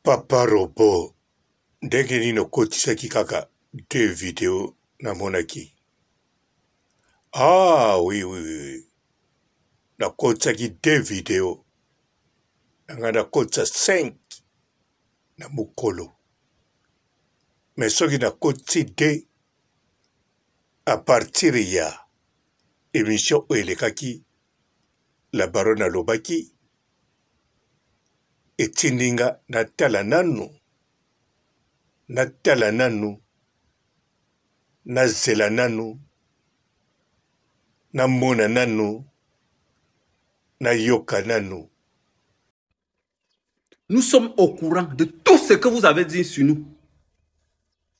Papa robot ndenge nini okotisaki kaka deux video namonaki ah oui oui oui nakotisaki deux video na ngai nakotisa 5 na mokolo mais soki nakotisi deux à partir ya emission oyo elekaki la baronne alobaki etindi nga natala nanu, natala nanu, nazela nanu, namona nanu, nayoka nanu. Nous sommes au courant de tout ce que vous avez dit sur nous.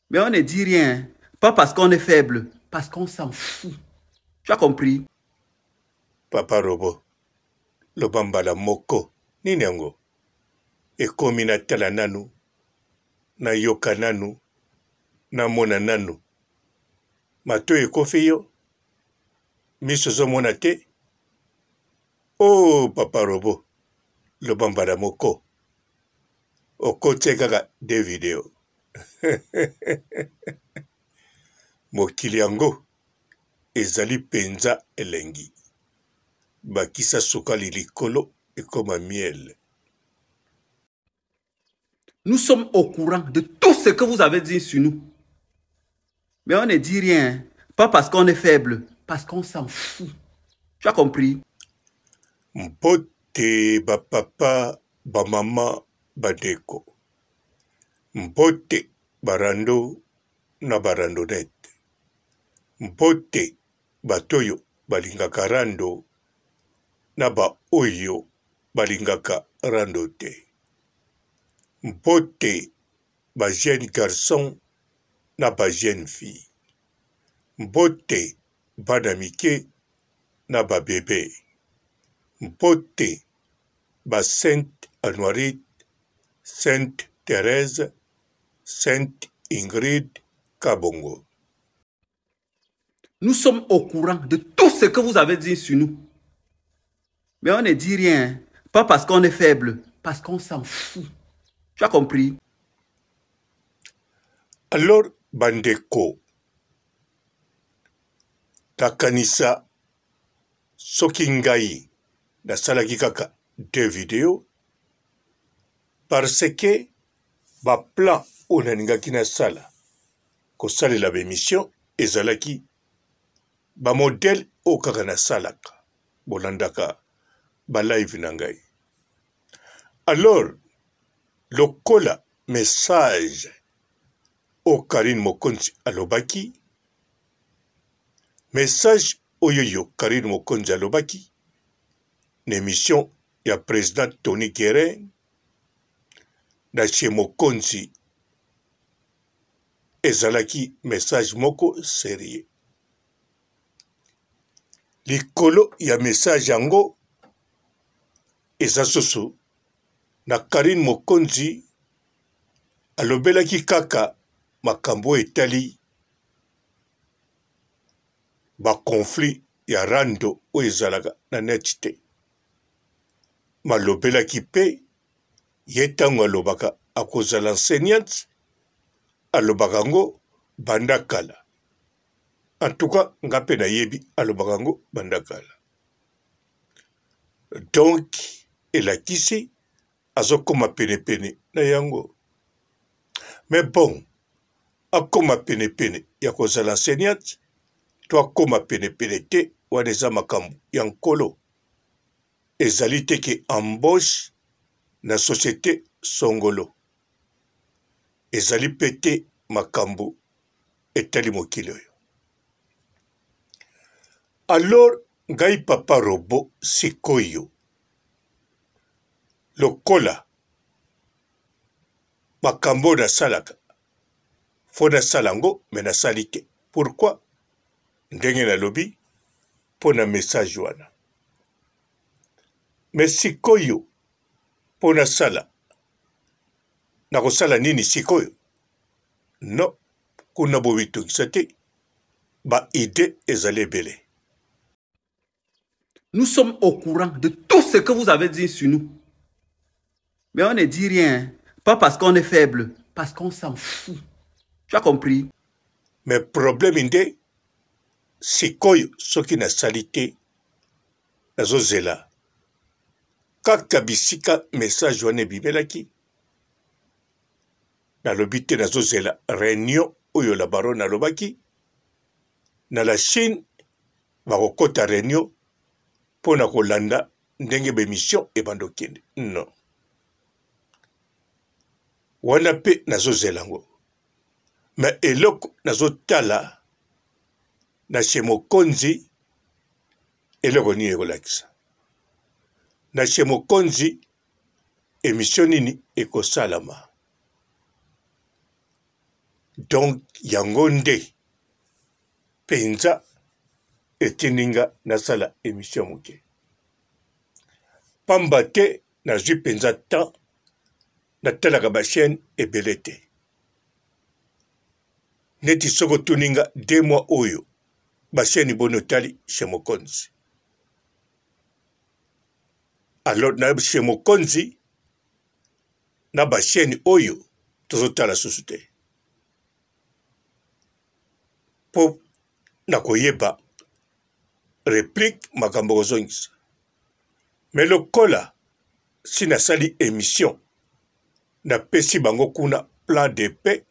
Mais on ne dit rien. Pas parce qu'on est faible, parce qu'on s'en fout. Tu as compris? Papa Robot, loba mbala moko nini yango ekomi natala nanu nayoka nanu namona nanu matoyi ekofi yo miso ozomona te oh papa robot loba mbala moko okotie kaka de video mokili yango ezali penza elengi bakisa sukali likolo ekoma miel. Nous sommes au courant de tout ce que vous avez dit sur nous. Mais on ne dit rien. Pas parce qu'on est faible, parce qu'on s'en fout. Tu as compris? Mbote ba papa, ba mama, ba ndeko. Mbote ba rando na ba randonnette. Mbote bato oyo balingaka rando na ba oyo balingaka rando te. Mbote ba jeunes garçons na ba jeunes filles. Mbote bana mike na ba bebes. Mbote ba Sainte Anuarite, Sainte Therèse, Sainte Ingrid Kabongo. Nous sommes au courant de tout ce que vous avez dit sur nous. Mais on ne dit rien. Pas parce qu'on est faible, parce qu'on s'en fout. Tu as compris? Alors, bandeko, nakanisa soki ngai nasalaki kaka deux videos parce que ba plan oyo nalingaki nasala kosalela ba emission ezalaki ba modèle oyo kaka nasalaka bolandaka ba live na ngai alors lokola message oyo Carine Mokonzi alobaki message oyo yo Carine Mokonzi alobaki na emission ya president Tony Guerin na chez Mokonzi ezalaki message moko serieux. Likolo ya message yango eza susu na Carine Mokonzi alobelaki kaka makambo oyo etali ba conflit ya rando oyo ezalaka na net te. Malobelaki pe ye tango alobaka akozala enseignante alobaka yango banda kala en tout cas nga pe nayebi alobaka yango banda kala donc elakisi azokoma penepene na yango mais bon akoma penepene ya kozala enseignante to akoma penepene te wana eza makambo ya nkolo Ezali te ke embauche na societe songolo. Ezali pe te makambo etali mokili oyo. Alors ngai papa robot sikoyo lokola makambo oyo nasalaka faut nasala yango mais nasali te pourquoi? Ndenge nalobi mpo na message wana. Mais sikoyo po nasala nakosala nini sikoyo? Non kuna bomitungisa te ba idee ezali ebele. Nous sommes au courant de tout ce que vous avez dit sur nous. Mais on ne dit rien. Pas parce qu'on est faible, parce qu'on s'en fout. Tu as compris? Mais problème nde sikoyo soki nasali te nazozela kaka bisika message wana ebimelaki nalobi te nazozela reunion oyo la baronne alobaki na la Chine bakokota reunion mpo na kolanda ndenge bemission ebanda okende non wana mpe nazozela yango me eloko nazotala na chez mokonzi eloko nini ekolakisa na chez mokonzi emission nini ekosalama donc yango nde mpenza etindi nga nasala emission moke pamba te nazwi mpenza temps natalaka ba chaîne ebele te neti soki otuni nga de mois oyo ba chaîne boni otali chez mokonzi alors na chez mokonzi na ba chaîne oyo tozotala susu te mpo na koyeba replique makambo kozongisa me lokola si nasali emission napesi bango kuna plan de paix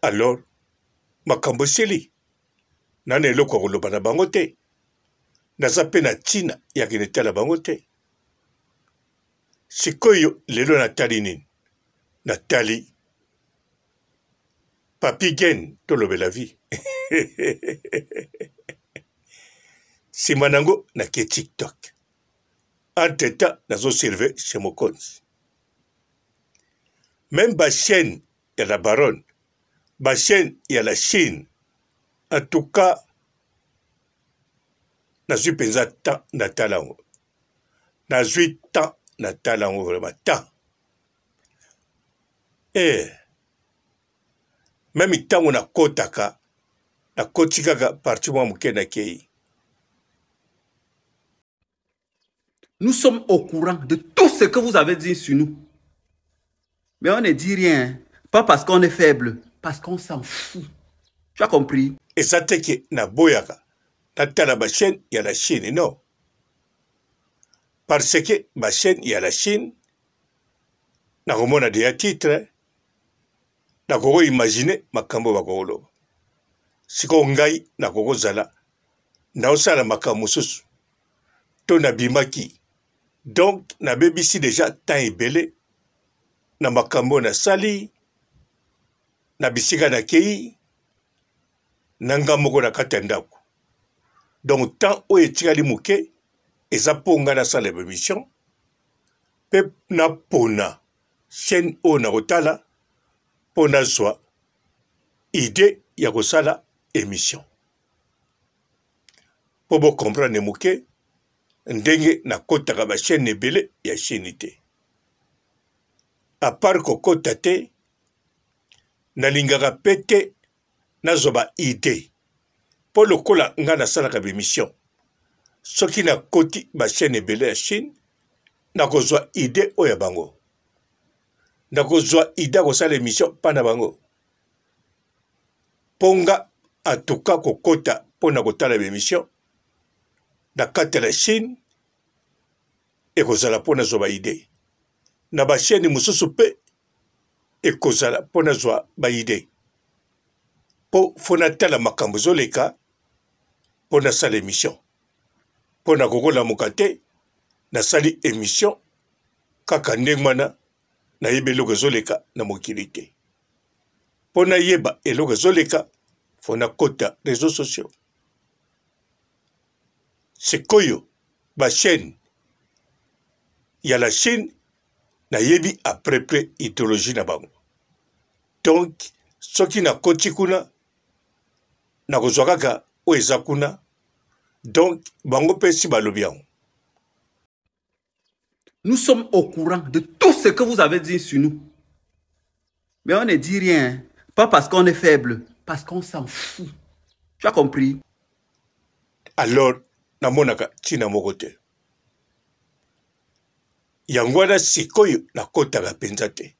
alors makambo esili nana eloko ya koloba na bango te naza mpe na ntina ya kende tala bango te sikoyo lelo natali nini natali Papy Gen tolobela vie nsima na yango nake tiktok entre temps nazo surve chez mokonzi meme ba chaîne ya la baronne ba chaîne ya la chine en tout cas nazwi mpenza temps natala yango nazwi temps natala yango vraiment temps eh meme ntango nakotaka nakoti kaka parti mwa moke nakei. Nous sommes au courant de tout ce que vous avez dit sur nous. Mais on ne dit rien. Pas parce qu'on est faible, parce qu'on s'en fout. Tu as compris? Eza te ke naboyaka natala ba chaîne ya la Chine, non. Parce que ba chaîne ya la Chine, nakomona deja titre, nakoki imaginer makambo bakoloba. Sikoyo ngai nakoki kozala naosala makambo mosusu to nabimaki donc nabebisi deja temps ebele na makambo oyo nasali na bisika nakei na nga moko na kati ya ndako donc temps oyo etikali moke eza mpo ngai nasala emission mpe napona chaîne oyo nakotala mpo nazwa idee ya kosala emission mpo bo comprendre moke ndenge nakotaka ba chaîne ebele ya chaîne te à part kokota te nalingaka mpe te nazwa ba idee mpo lokola ngai nasalaka bemission soki nakoti ba chaîne ebele ya chine nakozwa idee oyo ya bango nakozwa idee ya kosala emission mpa na bango mpo nga atuka kokota mpo na kotala bemission na kati ya la chine ekozala mpo nazwa ba idee na ba chaîne mosusu mpe ekozala mpo nazwa ba idee mpo fo natala makambo ezoleka mpo nasala emission mpo nakokolamuka te nasali emission kaka ndenge wana nayebi eloko ezoleka na mokili te mpo nayeba eloko ezoleka fo nakota réseau sociaux sikoyo ba chaîne ya la Chine nayebi à peu près idéologie na bango donc soki nakoti kuna nakozwa kaka oyo eza kuna donc bango mpe si balobi yango. Nous sommes au courant de tout ce que vous avez dit sur nous. Mais on ne dit rien. Pas parce qu'on est faible, parce qu'on s'en fout. Tu as compris? Alors, namonaka ntina moko te. Yango wana sikoyo nakotaka mpenza te,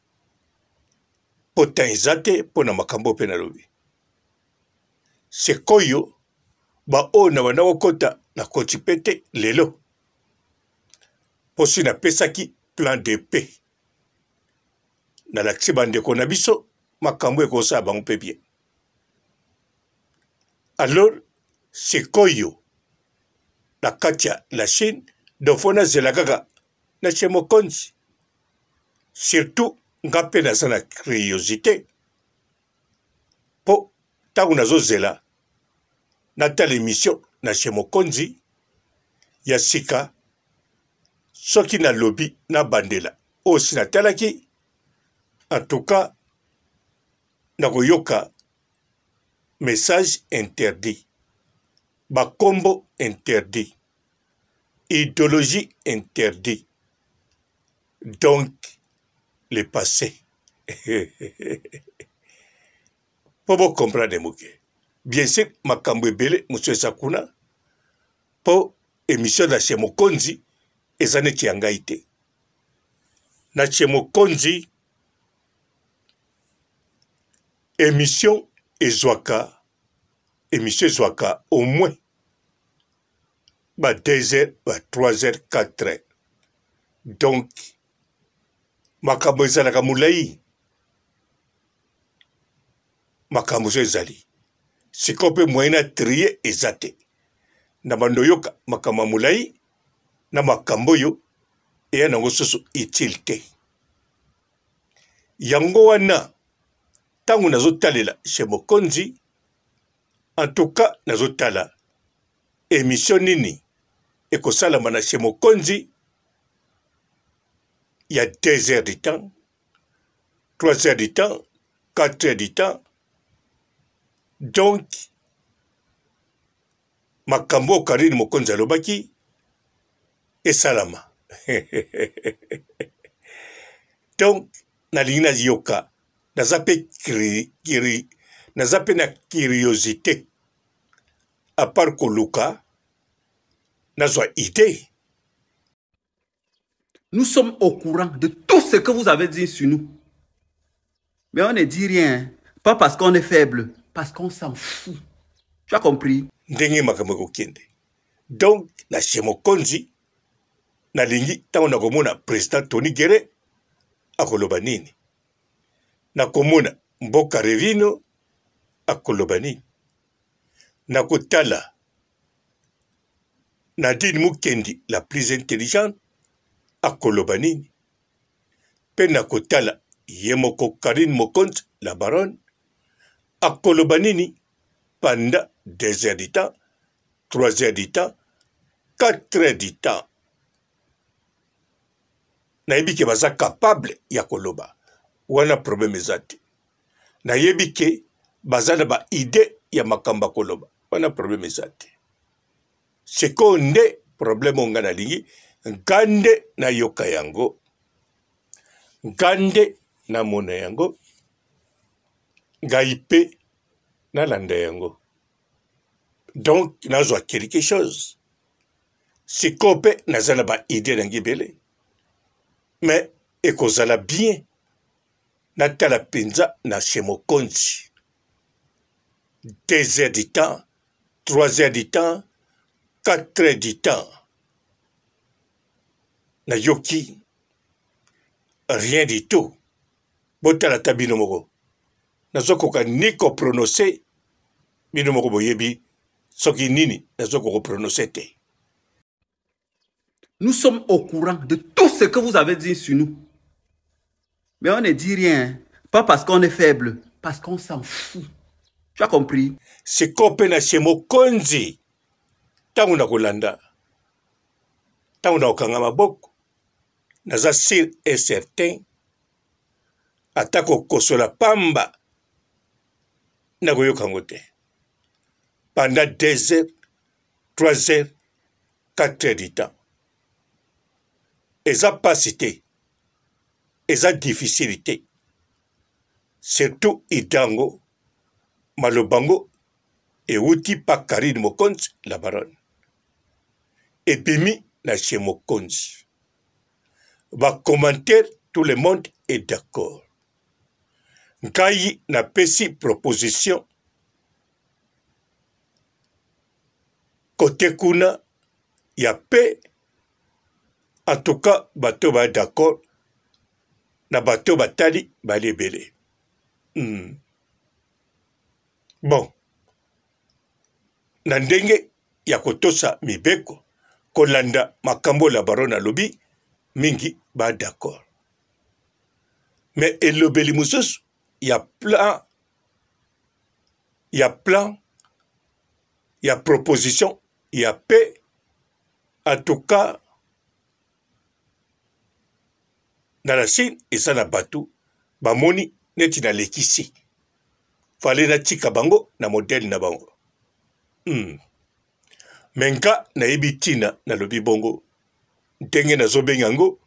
mpo temps eza te mpo na makambo mpe nalobi. Sikoyo baoyo na banda kokota nakoti mpe te lelo, mpo si napesaki plan de paix, nalakisi bandeko na biso makambo ekosala bango mpe bien. Alors sikoyo na kati ya la Chine, donc faut nazela kaka na chez mokonzi. Surtout nga mpe naza na curiosité mpo ntango nazozela natala emission na chez mokonzi ya sika, soki nalobi nabandela oyo si natalaki, en tout cas nakoyoka message interdit, bakombo interdit, ideologie interdit, donc le passe mpo bo comprendre moke. Bien sûr makambo ebele mosusu eza kuna mpo emission na chez mokonzi eza neti ya ngai te. Na chez mokonzi emission ezwaka emission ezwaka au moins ba 2 heures ba 3 heures 4 heures donc makambo ezalaka molai makambo so ezali sikoyo mpe moyen na trie eza te na bando oyoka makambo ya molai na makambo oyo eya nango susu utile te Yango wana tango nazo talela chez mokonzi en tout cas nazo tala emission nini ekosalama na chez mokonzi ya 2 heures du temps 3 heures du temps 4 heures du temps donc makambo oyo Carine Mokonzi alobaki esalama. Donc nalingi nayoka, naza mpe naza mpe na curiosité à part koluka nazwa idée. Nous sommes au courant de tout ce que vous avez dit sur nous. Mais on ne dit rien. Pas parce qu'on est faible, parce qu'on s'en fout. Tu as compris? Ndenge makambo ekokende. Donc, na chez Mokonzi, nalingi ntango nakomona président Tony Gueret akoloba nini, nakomona Mboka Revino akoloba nini, nakotala Nadine Mukendi la plus intelligente akoloba nini mpe nakotala ye moko Carine Mokonzi la baronne akoloba nini pendant 2 heures du temps, 3 heures du temps, 4 heures du temps. Nayebi ke baza capable ya koloba wana problème eza te. Nayebi ke baza na ba idee ya makambo ya koloba wana problème eza te. Sikoyo nde problème oyo ngai nalingi nga nde nayoka yango, nga nde namona yango, ngai mpe nalanda yango. Donc nazwa quelque chose. Sikoyo mpe naza na ba idee na ngai ebele, mais ekozala bien natala mpenza na chez mokonzi 2 heures du temps 3 heures du temps 4 heures du temps nayoki rien du tout botala ata bino moko nazokoka ni koprononce bino moko boyebi soki nini nazokoka koprononce te. Nous sommes au courant de tout ce que vous avez dit sur nous. Mais on ne dit rien. Pas parce qu'on est faible, parce qu'on s'en fout. Tu as compris? Sikoyo mpe na chez mokonzi ntango nakolanda ntango nakokanga maboko naza sur et certain ata kokosola pamba nakoyoka yango te pendant 2 heures 3 heures 4 heures du temps eza pasi te eza difficile te surtout idango maloba ngo ewuti pa Carine Mokonzi la baronne ebimi na chez Mokonzi. Ba commentaire tout le monde est d'accord. Ngai napesi proposition kote kuna ya paix en tout cas bato ba d'accord na bato batali bali ebele. Bon na ndenge ya kotosa mibeko kolanda makambo la baronne alobi mingi ba d'accord mais elobeli mosusu ya plan ya plan ya proposition ya paix en tout cas na la Chine eza na bato bamoni neti nalekisi fale natika bango na modele na bango. Me nga nayebi ntina nalobi bongo ndenge nazobenga yango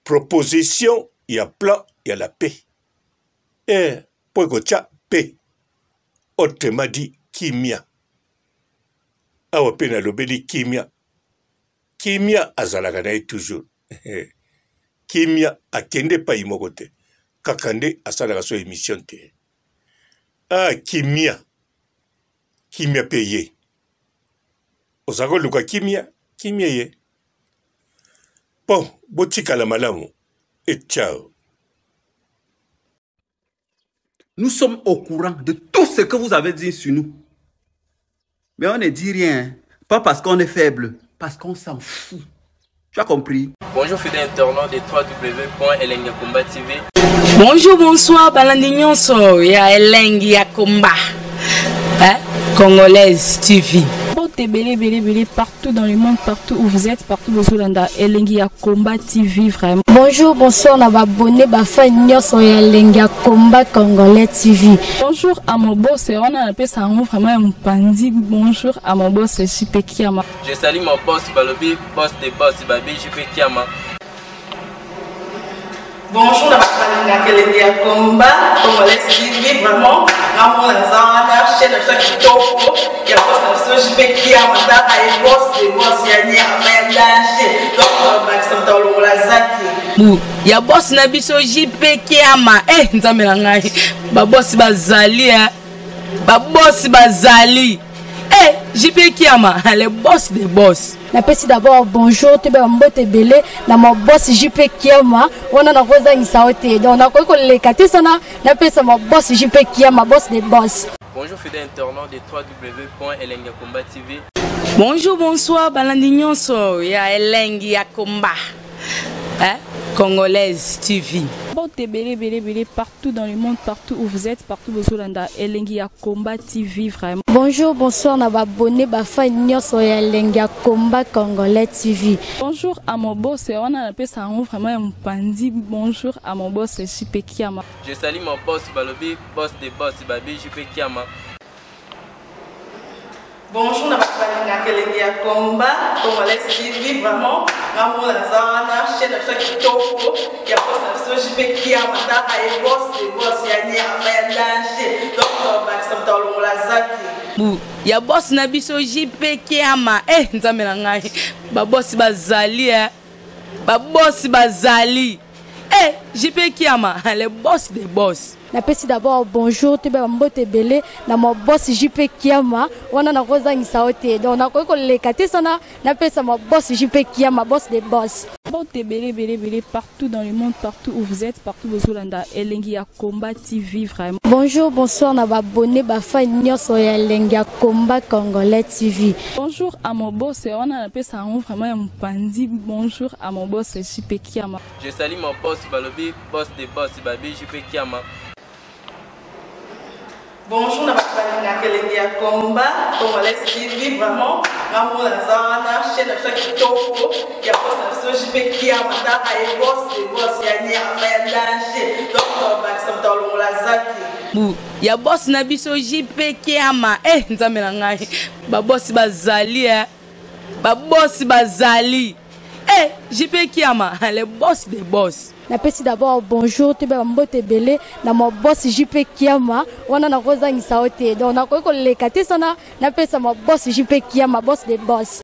proposition ya plan ya la paix mpo ekotya paix, autrement dit kimia. Awa mpe nalobeli kimia. Kimia azalaka na ye toujours kimia akende epai moko te kaka nde asalaka so emission te. Ah, kimia kimia mpe ye oza koluka kimia kimia ye. Bon, botikala malamu et ciao. Nous sommes au courant de tout ce que vous avez dit sur nous. Mais on ne dit rien. Pas parce qu'on est faible, parce qu'on s'en fout. Tu as compris? Bonjour fidèles internautes de www.elengiyakomba TV. Bonjour, bonsoir, balandi nyonso ya Elengi ya Komba. Hein? Congolaise TV. Mbote ebele ebele ebele partout dans le monde, partout où vous êtes, partout bozolanda Elengi ya Combat TV vraiment. Bonjour, bonsoir na ba abonné ba fan nyonso ya Elengi ya Combat Congolais TV. Bonjour à mon boss, wana napesa yango vraiment ya mopanzi. Bonjour à mon boss JP Kiama. Je salue mon boss Balobi, boss de boss Babi JP Kiama. Bonjour na bato balingaka Elengi ya Combat Congolais TV vraiment ngamona naza wana chaîne na biso ya kitoko ya boss na biso JP Kiama tala ye boss de boss ya nyama ya danger donc bakisa moto alongola zaki bu ya boss na biso JP Kiama nzambe na ngai ba boss bazali ba boss bazali JP Kiama le boss de boss. Napesi d'abord bonjour toyeba mbote ebele na ma boss JP Kiama wana nakozangisa yo te donc nakoki koleka te sana napesa ma boss JP Kiama boss de boss. Bonjour fidèles internautes de www.elengiyakomba TV. Bonjour, bonsoir, balandi nyonso ya Elengi ya Komba. Hein? Congolaise TV. Mbote ebele ebele ebele partout dans le monde, partout où vous êtes, partout bozolanda Elengi ya Combat TV vraiment. Bonjour, bonsoir na ba abonné ba fan nyonso ya Elengi ya Combat Congolais TV. Bonjour à mon boss, wana napesa yango vraiment ya mopanzi. Bonjour à mon boss JP Kiama. Je salue mon boss Balobi, boss de boss Babi JP Kiama. Bonjour na bato balingaka Elengi ya Combat Congolais TV vraiment ngamona naza wana chaîne na biso ya kitoko ya boss na biso JP Kiama tala ye boss de boss ya nyama ya danger donc bakisa moto alongola zaki bu ya boss na biso JP Kiama nzambe na ngai ba boss bazali ba boss bazali JP Kiama le boss de boss. Napesi d'abord bonjour toyeba mbote ebele na ma boss JP Kiama wana nakozangisa yo te donc nakoki koleka te sana napesa ma boss JP Kiama boss de boss. Mbote ebele ebele ebele partout dans le monde, partout où vous êtes, partout bozolanda Elengi ya Combat TV vraiment. Bonjour, bonsoir na ba abonné ba fan nyonso ya Elengi ya Combat Congolais TV. Bonjour à mon boss, wana napesa yango vraiment ya mopanzi. Bonjour à mon boss JP Kiama. Je salue mon boss Balobi, boss de boss Babi JP Kiama. Bonjour na bato balingaka Elengi ya Combat Congolais TV vraiment ngamona naza wana chaîne na biso ya kitoko ya boss na biso JP Kiama tala ye boss de boss ya nyama ya danger donc bakisa moto alongola zaki bu ya boss na biso JP Kiama nzambe na ngai ba boss bazali ba boss bazali JP Kiama le boss de boss. Napesi d'abord bonjour toyeba mbote ebele na ma boss JP Kiama wana nakozangisa yo te donc nakoki koleka te sana napesa ma boss JP Kiama boss de boss.